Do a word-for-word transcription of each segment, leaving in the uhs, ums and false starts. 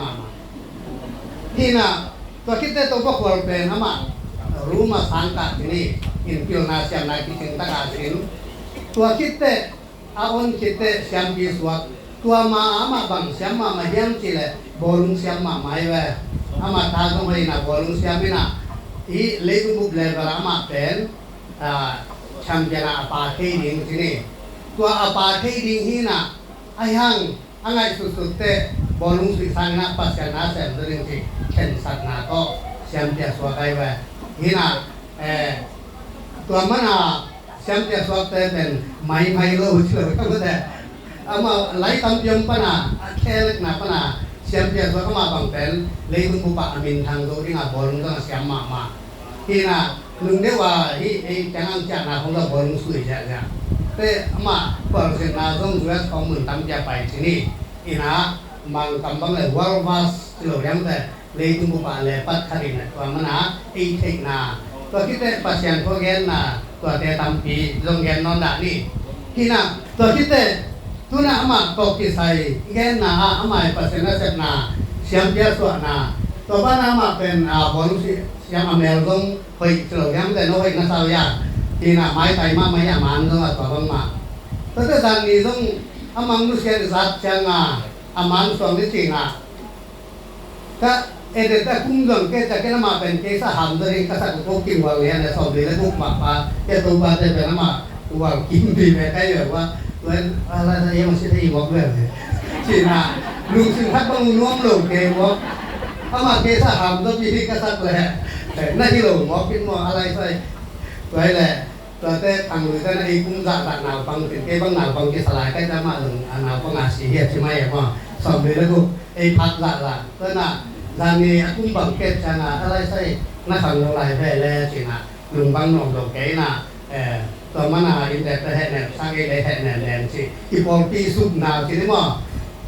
mahmah. Hi na, tua khit teh Topa khual pen amah Roma sangkah ci ni, in pilna siamna kicing taka sin. Tua khit teh a on khit teh siampi suak. Tua ma amah bang siam mahmah hiam cih leh bawlung siam mahmah hi ve. Amah tha zong hoih in a bawlung siam in a, hih leitung bup level ah amah pen, ah, champion ah a pa thei ding ci ni. Tua a pa thei ding hi na, ahi hang a ngaihsutsut teh bawlung suih sangin a Pasian na sem zaw ding cih khensatna tawh siampi a suak ahi ve. Hi na, eh, tua man a siampi a suakte pen maimai lo ci lo ka mate. Amah lai tampi om pan a, a khelekna pan a siampi a suak amah bang pen leitung bup ah a minthang zo ding a bawlung zong a siam mahmah. Hi na, nung deuh a hih ei ciang ang ciahna khong zong bawlung sui ziahziah. Te amah khualzinna zong U S khong mun tampi a pai ci ni. Hi na, Mangkam bang le world vast ci lo hiam te, leitung bup ah le pat khat in tua man a ei theihna, tua khit teh Pasian thu a genna, tuate tampi zong gen nawn dah ni. Hi na, tua khit teh tu na amah tawh kisai genna ah amah i Pasian nasepna, siampi a suahna, tua ban ah amah pen, ah, bawlung si-, siam a mel zong hoih ci lo hiam te, no hoih na sau ya. Hi na, maitai mahmah hi a man zong a tua bangmah. Tua teh zan ni zong a mang nusiat i zat ciang a, a man suang ni cing a, ka edit a kum zuang ke ca ke amah pen kei sa ham zaw ding ka sak ko kim wal lian le sawm li le guk mah pa ke to pa te pen amah wal kim pi ve kai ve wa. Tua in a la sa yem si thei mok ve ve. Ci na, lungsim khat bang nuam lo ke mok. Amah kei sa ham zaw pi hi ka sak le. Na hi lo mok kin maw a lai sai. Tua hi le, tuate khang lui te na ei kum zahzah naupang, kin kei bang naupang kisa lai kai ta mah zong, a naupang a si hi a ci mai a maw. Sawm lui le guk, ei phak zahzah. Tua na, zan ni a kum bang ket ciang a, a lai sai, na khang lo lai ve le ci na, lung bang nuam lo kei na, eh, tua man a in dek te heh nem, sang ei le heh nem nem ci. I pawlpi sum na ci ni maw.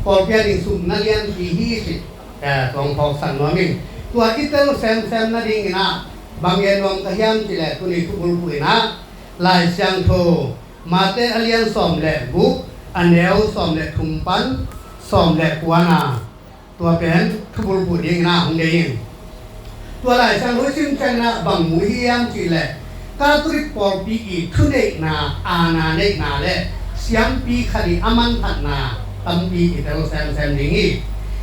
Pawlpi a ding sum na lian pi hi ci. Eh, tuang phawk sak nuam in. Tua i tel semsem na ding in a, bang gen nuam ka hiam cih leh tuni thubulphuh in a, Lai Siangtho, Mate a lian sawm le guk, a neu sawm le thum pan sawm le kua na, tua pen thubulphuh ding in a hong dei in. Tua Lai Siangtho i sim ciangin a bang mu hiam cih leh, Catholic pawlpi i thuneihna, aana neihna le siampi khat i a manphatna tampi i tel semsem ding hi.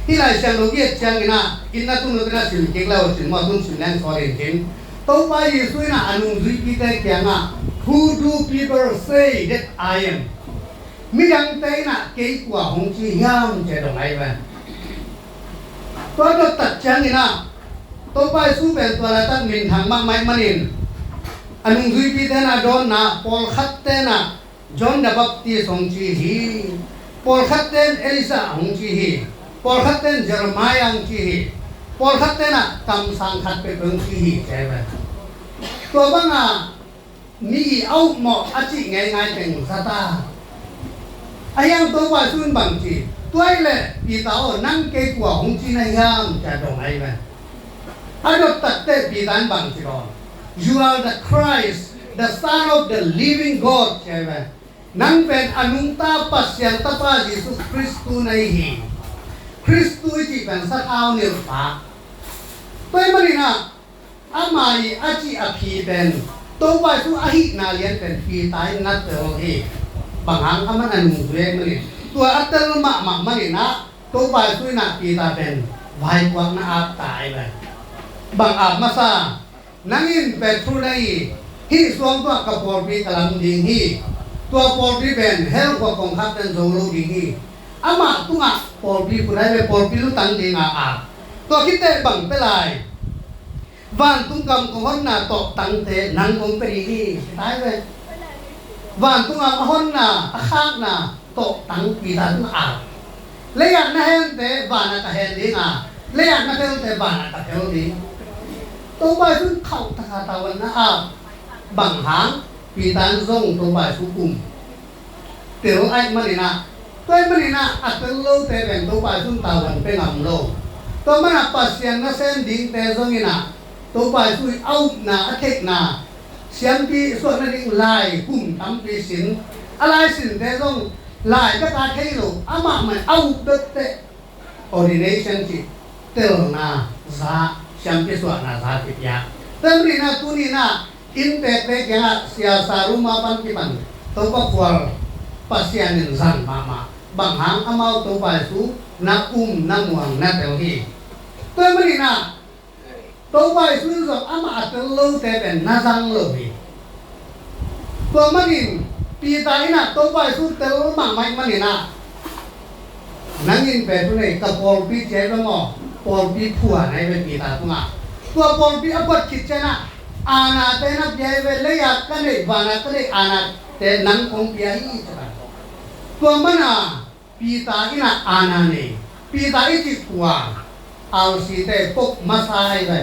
Hih Lai Siangtho i et ciangin a, inn a tun uh tena sim kik le uh cin maw, tun sim leng sawl in cin. Topa Jesu in ah a nungzuipite kiangah, "Who do people say that I am?" Midangte in ah kei kua hong ci hiam, ci a dong ahi ve. Tua dot tak ciangin ah Topa Jesu pen tua laitak minthang mahmah ahih manin a nungzuipite in ah dawnna, pawlkhatte in ah John the Baptist hong ci hi. Pawlkhatte in Elijah hong ci hi. Pawlkhatte in Jeremiah hong ci hi. Pawlkhatte in ah kamsang khat peuhpeuh hong ci hi, ci ahi ve. Tua bangah mi i a upmawh a cih ngeingai teng zat a, a hiang Topa Jesu in bang ci? "Tua ahih leh Peter aw, nang kei kua hong ci na hiam?" ci a dong ahi ve. A dot takteh Peter in bang ci dawn? "You are the Christ, the Son of the living God," ci ahi ve. "Nang pen a nungta Pasian Tapa Jesu Khristu na hi hi." Khristu i cih pen sathau nilhpa. Tua ahih manin ah ama i a cih a phi pen Topa Jesu ahihna lian pen Peter in na tel hi. Bang hang? Aman a nungzui ahih manin. Tua a tel mahmah manin ah Topa Jesu in ah Peter pen vaikuakna ap ta ahi ve. Bang ap masa? "Nang in Peter na hi, hih suang tungah ka pawlpi ka lam ding hi. Tua pawlpi pen hell khua kongkhakte in zo lo ding hi." Amah tungah pawlpi put ahi ve, pawlpi lutang ding a ap. Tua khit teh bang pia lai? "Vantung gam kong honna tawhtangte nang kong pia ding hi," ci ta ahi ve. Vantung gam a honna, a khakna tawhtang Peter tungah ap. Lei-at na hente vanah ka hen ding a, lei-at na phelte vanah ka phel ding. Topa Jesu in khauh taka tavuan na ap. Bang hang? Peter in zong Topa Jesu um, tel ahih manin ah. Tua ahih manin ah a tel lote pen Topa Jesu in tavuan pia ngam lo. Tua manin ah Pasian nasem dingte zong in ah Topa Jesu i a upna, a theihna, siampi suah nading lai kum tampi sin, a lai sinte zong lai bek a thei lo, amah mah a up bek teh ordination cih telna za, siampi suahna za kipia. Tua ahih manin ah tuni in ah inntekte kiangah, sia, sa, ruma pan kipan Topa khual Pasian in zang mahmah. Bang hang? Amau Topa Jesu na um, na muang, na tel hi. Tua ahih manin ah Topa Jesu in zong amah a tel lote pen na zang lo hi. Tua manin Peter in ah Topa Jesu tel mahmah ahih manin ah, "Nang in Peter na hi, ka pawlpi," ci ahi ve maw. Pawlpi phuan ahi ve Peter tungah. Tua pawlpi a phuat khit ciangin ah, "Anate na pia hi ve, lei-at ka neih, vanah ka neih anate nang kong pia hi," ci a. Tua manin ah Peter in ah ana nei. Peter i cih kua? R C te, Pope masa ahi ve.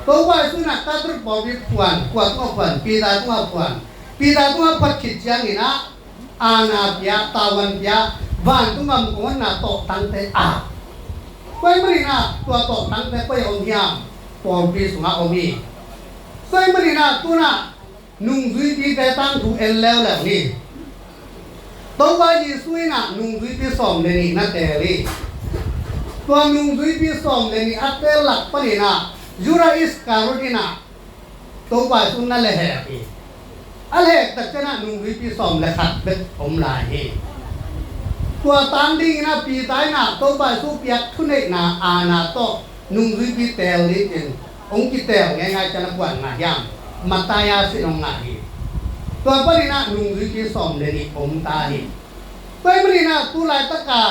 Topa Jesu in ah Catholic pawlpi phuan, kua tungah phuan? Peter tungah phuan. Peter tungah phuat khit ciangin ah ana pia, tavuan pia, vantung gam kong honna tawhtangte ap. Tua ahih manin ah tua tawhtangte koi ah om hiam? Pawlpi sungah om hi. Tua ahih manin ah tu-in ah nungzuipite tangthu en leuleu ni. Topa Jesu in ah nungzuipi sawm le nih na teel hi. Tua nungzuipi sawm le nih a teel lak panin ah Judas Iskariot in ah Topa Jesu na lehhek hi. A lehhek tak ciangin ah nungzuipi sawm le khat bek om lai hi. Tua tang dingin ah Peter in ah Topa Jesu piak thuneihna aana tawh nungzuipi teel dingin hong kiteel ngeingai ciang a kuan ngah hiam? Matthias in hong ngah hi. Tua panin ah nungzuipi sawm le nih om ta hi. Tua ahih manin ah tu laitak a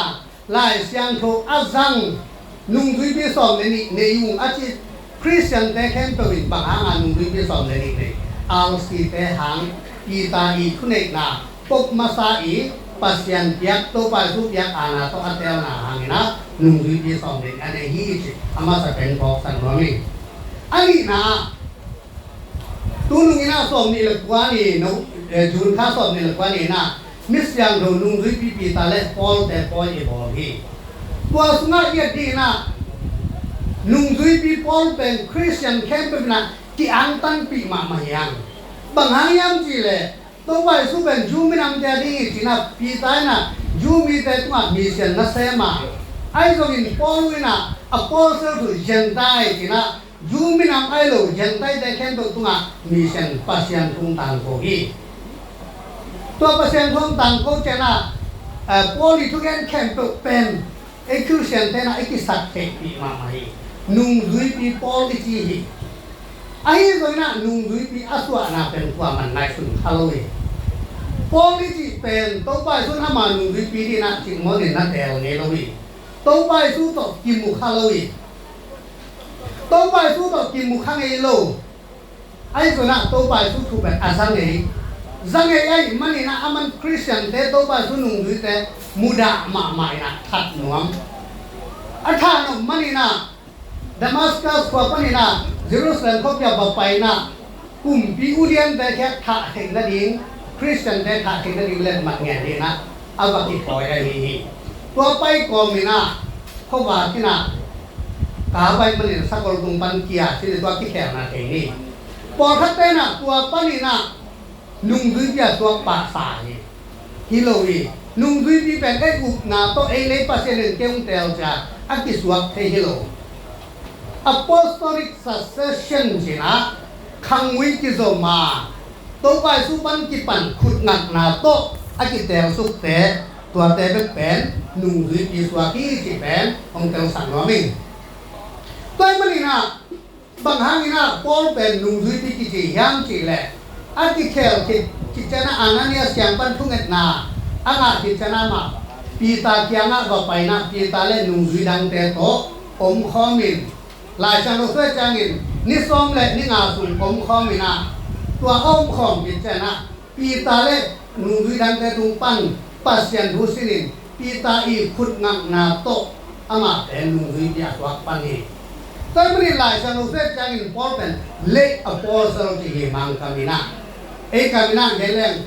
Lai Siangtho a zang nungzuipi sawm le nih nei ung a ci Khristiante khempeuh in bang hang a nungzuipi sawm le nih nei? R C te hang, Peter i thuneihna, Pope masa i Pasian piak, Topa Jesu piak aana tawh a teelna hangin ah nungzuipi sawm le nih a nei hi ci. A masa pen phawksak nuam ing. A nihna ah, tu nung in ah sawm nih le kua ni, no, eh, June kha sawm nih le kua ni in ah Misiangtho nungzuipi Peter le Paul te pawi i bawl hi. Tua sungah i et dingin ah nungzuipi pawl pen Khristian khempeuh in ah ki-angtanpih mahmah hi hang. Bang hang hiam cih leh Topa Jesu pen Jew minamte a ding hi ci-in ah Peter in ah Jew mite tungah mission na sem a, ahi zongin Paul in ah Apostle to Gentile ci-in ah Jew minam ahi lo Gentile-te khempeuh tungah mission, Pasian thu tangko hi. Tua Pasian thu tangko ciangin ah, eh, Paul i thugen khempeuh pen ei Khristiante in ah i kisaktheihpih mahmah hi. Nungzuipi pawl i ci hi. Ahi zongin ah nungzuipi a suahna pen kuaman ngaihsun kha lo hi. Paul i cih pen Topa Jesu in ama nungzuipi dingin ah cingmawnin na teel ngei lo hi. Topa Jesu tawh kimu kha lo hi. Topa Jesu tawh kimu kha ngei lo. Ahi zongin ah Topa Jesu thu pen a za ngei. Za ngei ahih manin ah aman Khristiante, Topa Jesu nungzuite mudah mahmah in ah that nuam. A that nuam manin ah Damascus khua panin ah Jerusalem khuapi ah va pai in ah kumpi uliante khawng thah theih nading, Khristiante thah theih nading letmat ngen dingin ah a va kithawi ahi hi. Tua pai kawmin ah khuavak in ah ka pai manin sakol tung pan kia ci-in tua kikhelna thei ni. Pawlkhatte in ah tua panin ah nungzuipi a suak pahsa hi. Hi lo hi. Nungzuipi pen ei upna tawh ei lei Pasian in kei hong teel ci-a a kisuak thei hi lo. Apostolic succession ci-in ah khangui kizom a Topa Jesu pan kipan khutngakna tawh a kiteelsukte, tuate bek pen nungzuipi suak hi cih pen hong telsak nuam ing. Tua ahih manin ah bang hangin ah Paul pen nungzuipi kici hiam cih leh a kikhel khit, khit ciangin ah Ananias kiang pan thungetna a ngah khit ciangin ah amah Peter kiangah va pai in ah Peter le nungzui dangte tawh omkhawm in, Lai Siangtho sung ciangin ni sawm le ni nga sung omkhawm in ah tua a omkhawm khit ciangin ah Peter le nungzui dangte tung pan Pasian thu sinin Peter i khutngakna tawh amah pen nungzuipi a suak pan hi. Tua ahih manin Lai Siangtho sung ciangin Paul pen late apostle ci hi, Mangkam in ah. Ei kam in ah gen leng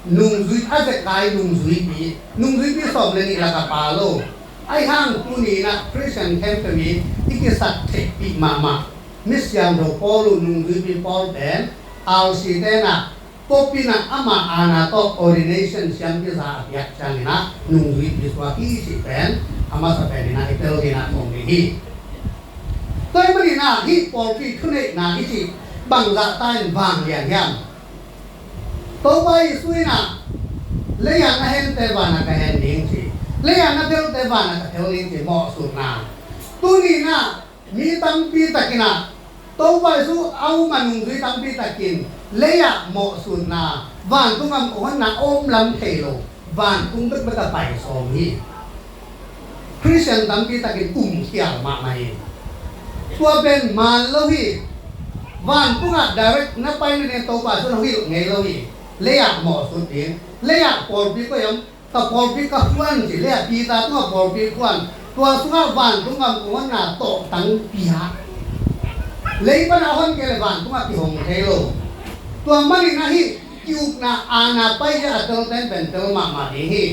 nungzui, a zekai nungzuipi, nungzuipi sawm le nih lak a pha lo. Ahi hang tuni in ah Khristian khempeuh i kisat theihpih mahmah. Misiangtho Paul uh, nungzuipi Paul pen R C te in ah Pope in ah ama aana tawh ordination siampi za a piak ciangin ah nungzuipi suak hi cih pen a masa pen in ah i tel dingin ah thawm ding hi. Tua ahih manin ah hih pawlpi thuneihna i cih bangzah ta in vanglian hiam? Topa Jesu in ah lei-a na hente vanah ka hen ding ci, lei-a na phelte vanah ka phel ding ci, mawhsutna. Tuni in ah mi tampi takin ah Topa Jesu a um a nungzui tampi takin lei-ah mawhsutna, vantung gam honna a om lam thei lo, vantung bekbek ah pai sawm hi. Khristian tampi takin um khial mahmah hi. Tua pen man lo hi. Vantungah direct na pai nading Topa Jesu in hong hilh ngei lo hi. Lei-ah mawhsut ding. Lei-ah pawlpi koi om, ka pawlpi ka phuan ci, lei-ah Peter tungah pawlpi phuan. Tua sungah vantung gam honna tawhtang pia. Lei pan a hon kei leh vantungah kihong thei lo. Tua manin ahi ki-ukna aana pai a telten pen tel mahmah ding hi.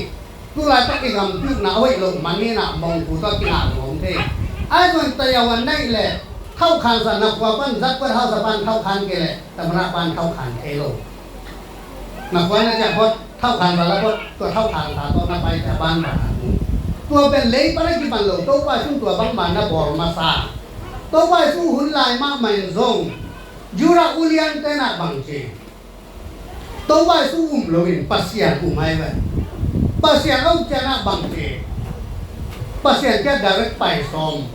Tulaitak i gam ki-ukna a hoih loh manin ah mongkhu tawh kinah lo om thei. Ahi zongin tayawan na hih leh thauhkhansa, na khua pan zatkuat hausa pan thauhkhan kei leh tamada pan thauhkhan thei lo. Na khua na ciah phot, thauhkhansa la phot, tua thauhkhansa tawh na pai ciah banban a mu. Tua pen lei pan a kipan lo, Topa Jesu in tua bangmah na bawl masa. Topa Jesu hun lai mahmah in zong Judah uliante in ah bang ci? Topa Jesu um loin Pasian um ahi ve. Pasian a um ciangin ah bang ci? Pasian kiang direct pai sawm.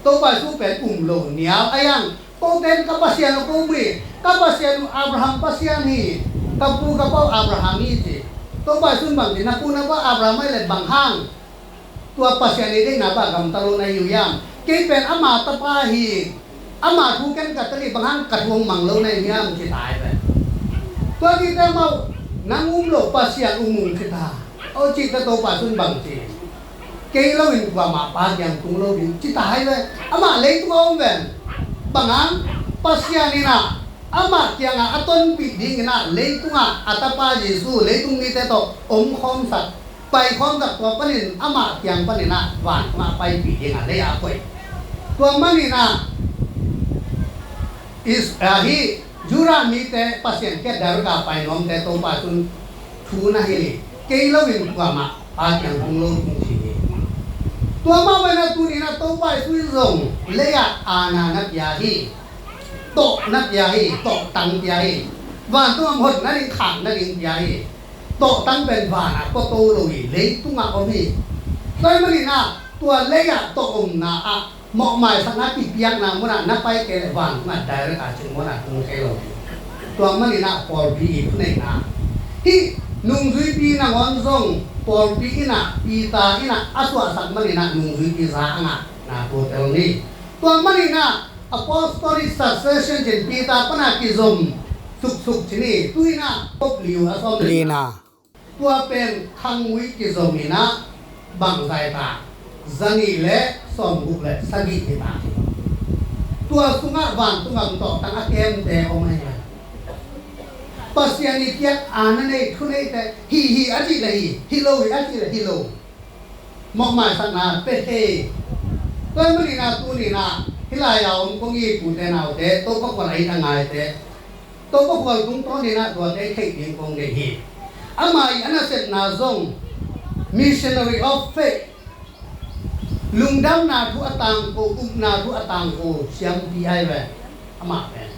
Topa Jesu pen um lo nial a hiang. Kote in ka Pasian uh ko um hi, ka Pasian uh Abraham Pasian hi, ka pu ka pau Abraham hi ci. Topa Jesu in bang ci? Na pu na pau Abraham ahih leh bang hang tua Pasian i deihna pan gamta lo na hi uh hiam? Kei pen ama tapa hi, ama thu ken ka tel hi, bang hang ka thu hong mang lo na hi uh hiam ci ta hi pen. Tua cihte amau, nang um lo Pasian um ung ci ta. Aw cihte Topa Jesu in bang ci? Kei lo in kuamah Pa kiang tung lo ding ci ta hi ve. Amah leitung a om ven. Bang hang? Pasian in ah amah kiangah a tonpih dingin ah leitungah a tapa Jesu leitung mite tawh omkhawmsak, paikhawmsak, tua panin amah kiang panin ah vantungah paipih dingah lei-ah a koih. Tua manin ah Is-, ah, hih Judah mite Pasian kiang direct a pai nuamte Topa Jesu in thu na hilh hi. Kei lo in kuamah Pa kiang tung lo ding ci hi. Tua mah bangin ah tuni in ah Topa Jesu in zong lei-ah aana na pia hi. Tawh na pia hi, tawhtang pia hi. Vantung gam hon nading, khang nading pia hi. Tawhtang pen vanah pua to lo hi, leitungah om hi. Tua ahih manin ah tua lei-ah tawh omna ah mawhmaisakna kipiakna munah na pai kei leh vantung ah direct a cing munah tung thei lo. Tua maninah pawlpi i thuneihna, hih nungzuipi nangawn zong pawlpi innah Peter innah a suahsak maninah nungzuipi za a ngahna tua tel ni. Tua maninah apostolic succession cin Peter pana kizom suksuk cin hi. Tu innah kop liu a sawm lina. Tua pen khangmui kizominah bangzai ta, zanih le sawmguk le sagih hi ta. Tua sungah vantung gam tawhtang a kemte om ahi. Pasian i piak a na nei thuneite hih hih a cih le hih, hih lo hih a cih le hih lo. Mawhmaisakna pe thei. Tua hi maninah tuninah hih lai-a om kong it ute naute, Topa khual a it a ngaite, Topa khual tungtawninah tuate theih ding kong deih hi. Amah i a nasepna zong missionary of faith, lungdamna thu a tangko, upna thu a tangko siampi ahi ve. Amah pen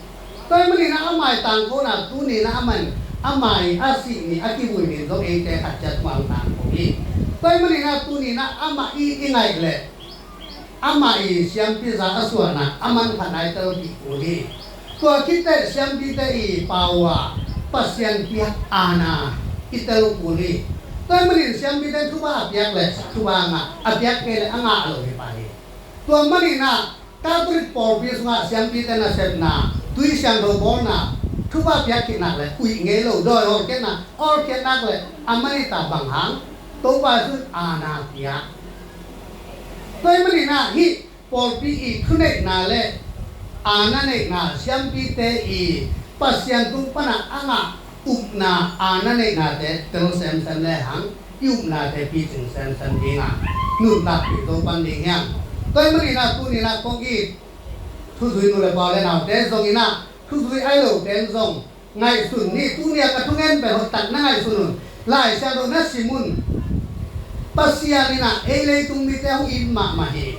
tua hi maninah amah i tangkona tuninah amah in amah i a sih ni, a kivui ni zong eite khat ciat muang tangko hi. Tua hi maninah tuninah amah i i ngaih leh amah i siampi za a suahna a man khat nai telpih kul hi. Tua khit teh siampite i pau a Pasian piak aana i tel kul hi. Tua hi manin siampite thupha a piak leh thupha a ngah, a piak kei leh a ngah lo hi pah hi. Tua maninah Catholic pawlpi sungah siampite nasepna, tui siangtho bawlna, thupha piak khit nak leh uih ngei lo, dawi hawlkhiatna hawlkhiat nak leh a man hi ta, bang hang? Topa Jesu in aana piak. Tua hi maninah hih pawlpi i thuneihna le aana neihna, siampite i Pasian tung pana a ngah upna aana neihnate tel semsem lehang i upnate picing semsem dinga nuntakpih zo pan ding hiam? Tua hi maninah tuninah kong it thuzui nu le pa le naute zonginah thuzui ai lote in zong ngaihsun ni. Tunia ka thungen pen hoihtak na ngaihsun un. Lai Siangtho na sim un. Pasian innah ei leitung mite hong it mahmah hi.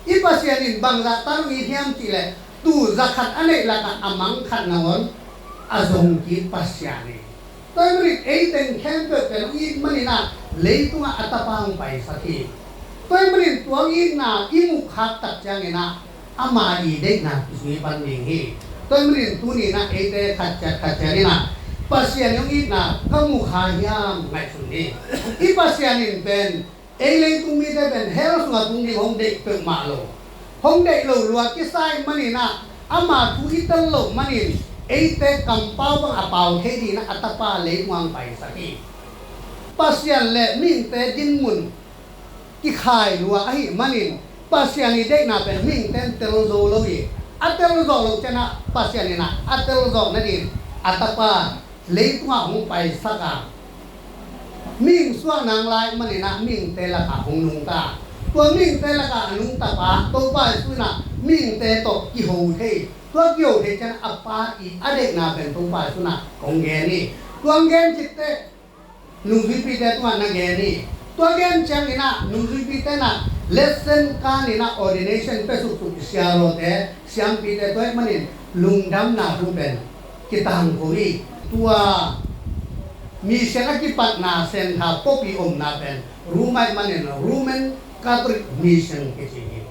I Pasian in bangzah tan hong it hiam cihleh, tu zakhat a neih lakah a mang khat nangawn a zong kik Pasian hi. Tua hi manin ei teng khempeuh pen hong it maninah leitungah a tapa hong paisak hi. Tua hi manin tua hong itna i mukhak tak cianginah ama i deihna kizui pan ding hi. Tua hi manin tuninah eite khat ciat khat ciat innah Pasian hong itna ka mukha hiam ngaihsun hi. I Pasian in pen ei leitung mite pen hell sungah tung ding hong deih peuhmah lo. Hong deih lo lua kisa ih maninah ama thu i tel loh manin eite kampau bang a pau thei dinah a tapa leitungah hong paisak hi. Pasian le mihingte dinmun kikhai lua ahih manin Pasian i deihna pen mihingte in tel zo lo hi. A tel zawh loh cianah Pasian innah a tel zawh nadin a tapa leitungah hong paisak a, mihing suah nang lai maninah mihingte lakah hong nungta. Tua mihingte lakah a nungta pa Topa Jesu innah mihingte tawh kiho thei. Tua kiho thei cianah a pa i a deihna pen Topa Jesu innah hong gen hi. Tua hong gen khit teh nungzuipite tungah na gen hi. Tua gen cianginah nungzuipite innah lesson kaninah ordination pe suksuk i siarote siampite tua ih manin lungdamna thu pen kitangko hi. Tua mission a kipatna centre popi omna pen Rome ih manin Roman Catholic Mission kici hi.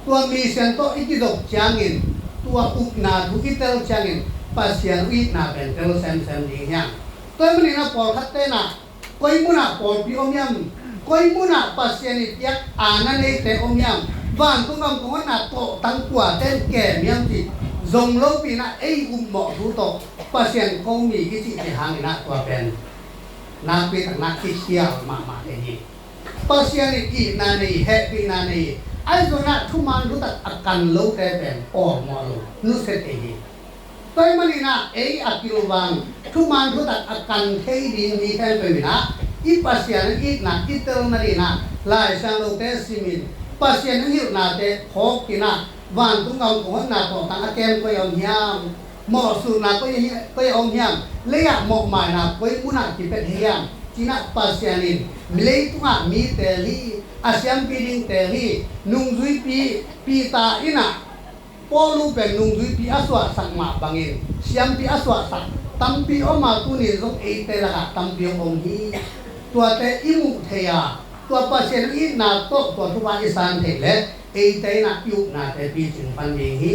Tua mission tawh i kizop ciangin tua upna thu i tel ciangin Pasian itna pen tel semsem ding hiam? Tua ih maninah pawlkhatte innah koi munah pawlpi om hiam? Koi munah Pasian i piak aana neite om hiam? Vantung gam kong honna tawhtang kuate in kem hiam cih zong lopi innah ei upmawh thu tawh Pasian ko mi i cihte hanginah tua pen nakpi tak nak kikhial mahmah thei hi. Pasian in itna nei, hehpihna nei, ahi zongin ah thuman thutak a kan lote pen awlmawh lo, nusia thei hi. Tua ih maninah ei a kilvang thuman thutak a kan thei ding mi khempeuh inah i Pasian itna i telna dinah Lai Siangthote simin Pasian i hilhnate phawkinah vantung gam kong honna tawhtang a kem koi a om hiam? Mawhsutna koi a hi-, koi a om hiam? Lei-ah mawhmaina koi munah kipia thei hiam? Cinah Pasian in leitungah mi teel hi, a siampi ding teel hi. Nungzuipi Peter inah Paulu pen nungzuipi a suahsak mah bangin siampi a suahsak tampi om a, tuni zong eite lakah tampi om hi. Tuate i muh thei a, Tua Pasian itna tawh tua thupha i san theih leh eite in ah i upnate picing pan ding hi.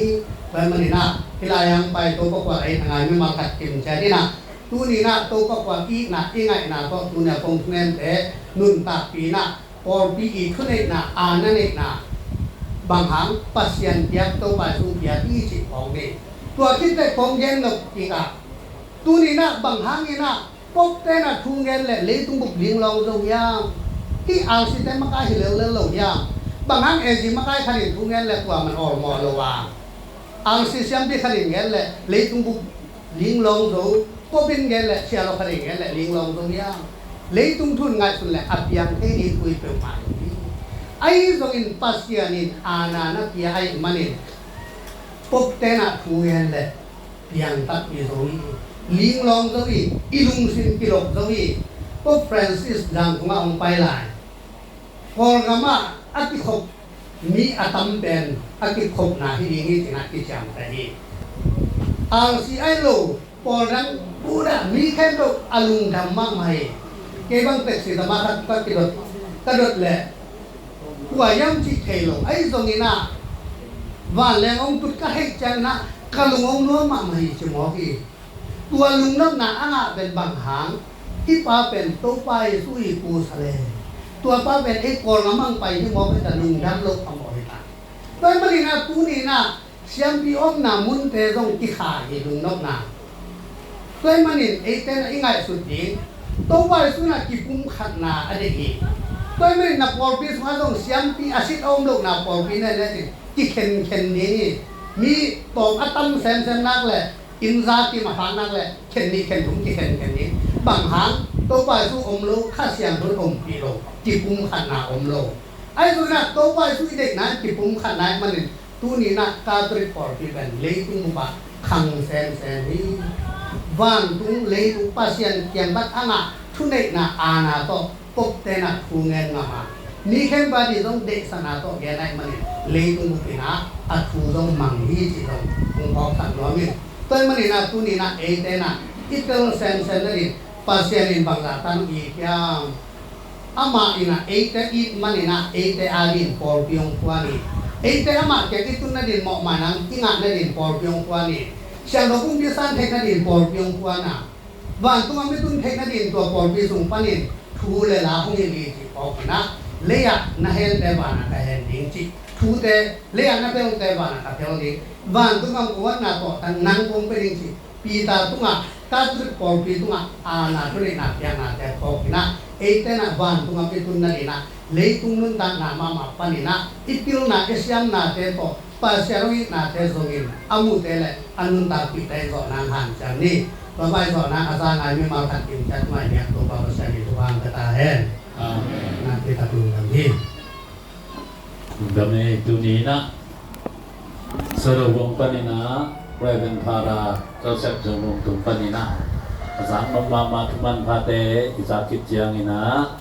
Tua ahih manin ah hih lai-ah hong pai Topa khual a it a ngai mimal khat kim ciat in ah tuni in ah Topa khual itna i ngaihna tawh tuni a kong thungente nuntakpih in ah pawlpi i thuneihna, aana neihna, bang hang Pasian piak, Topa Jesu piak i cih khawng hi. Tua khit teh kong gen nop kik ah tuni in ah bang hangin ah Pope te in ah thu ngen leh leitung bup linglawng zo hiam? Hih R C te makai hi leuleu lo hiam? Bang hang A G makai khat in thu ngen leh kuaman awlmawh lo a, R C siampi khat in ngen leh leitung bup linglawng zo, Pope in ngen leh sialo khat in ngen leh linglawng zo hiam? Leitung thu in ngaihsun leh a piang thei ding thu hi peuhmah lo hi. Ahi zongin Pasian in aana na pia ahih manin Pope te in ah thu ngen leh piang takpi zo hi, linglawng zo hi, i lungsim kilok zo hi. Pope Francis Zangtungah hong pai lai Kawlgamah a kikhop mi a tam pen a kikhopna hi ding hi ci-in ah kiciamteh hi. R C ahi lo, pawl dang Buddha mi khempeuh a lungdam mahmah hi. Kei bang taxi dam ah khat ka kidot, ka dot leh kua hiam cih thei lo. Ahi zongin ah vanleng hong tut ka theih ciangin ah ka lung hong nuam mahmah hi ci mawk hi. Tua lungnopna a ngah pen bang hang, hih pa pen Topa Jesu i pu sa leh, tua pa pen ei Kawlgam hong pai hi mawk hi ta, lungdam lo a mawk hi ta. Tua ahih manin ah tuni in ah siampi omna munte zong kikhai hi, lungnopna. Tua ahih manin eite in ah i ngaihsut ding, Topa Jesu in ah kipumkhatna a deih hi. Tua ahih manin na pawlpi sungah zong siampi a sit a om lohna pawlpi na hi leh cin kikhenkhen ding hi. Mi tawm a tam semsem nak leh, inn za kim a khak nak leh khen nih khen thum kikhenkhen ding. Bang hang, Topa Jesu om lo, Kha Siangtho in ompih lo, kipumkhatna om lo. Ahi zongin ah Topa Jesu i deihna in kipumkhatna ahih manin tuni in ah Catholic pawlpi pen leitung bup ah khang semsem hi. Vantung leitung Pasian kiang pan a ngah thuneihna aana tawh Pope te in ah thu ngen ngam a, mi khempeuh ading zong deihsakna tawh gen ahih manin leitung bup in ah a thu zong mang hi cih zong kong phawksak nuam ing. Tua ahih manin ah tuni in ah eite in ah i tel semsem nading Pasian in bangzah tan i hiam? Amah in ah eite it manin ah eite adingin pawlpi hong phuan hi. Eite amah kiang i tun nadingin, mawhmaina i ngah nadingin pawlpi hong phuan hi. Siangtho pumpi san theih nadingin pawlpi hong phuan a, vantung gam i tun theih nadingin tua pawlpi sung panin thu le la hong hilh hi cih phawk in ah, lei-ah na hente vanah ka hen ding cih thute, lei-ah na phelte vanah ka phel ding, vantung gam khuavakna tawh tang nang kong pia ding cih Peter tungah, Catholic pawlpi tungah aana thuneihna piaknate phawk in ah, eite in ah vantung gam i tun nadingin ah leitung nuntakna mahmah panin ah i pilna i siamnate tawh Pasian hong itnate zongin a mute le a nuntakpihte i zawh nang hanciam ni. Tua mah i zawh nang a za ngai mimal khat kim ciat ngai miak Topa Pasian in thupha hong pia ta hen. Amen. Nakpi tak lungdam hi. Lungdam hi. Tuni in ah Sarawuang panin ah Reverend Father Joseph Zong Lung Tung panin ah a zak nop mahmah thu manphate i zak khit ciangin ah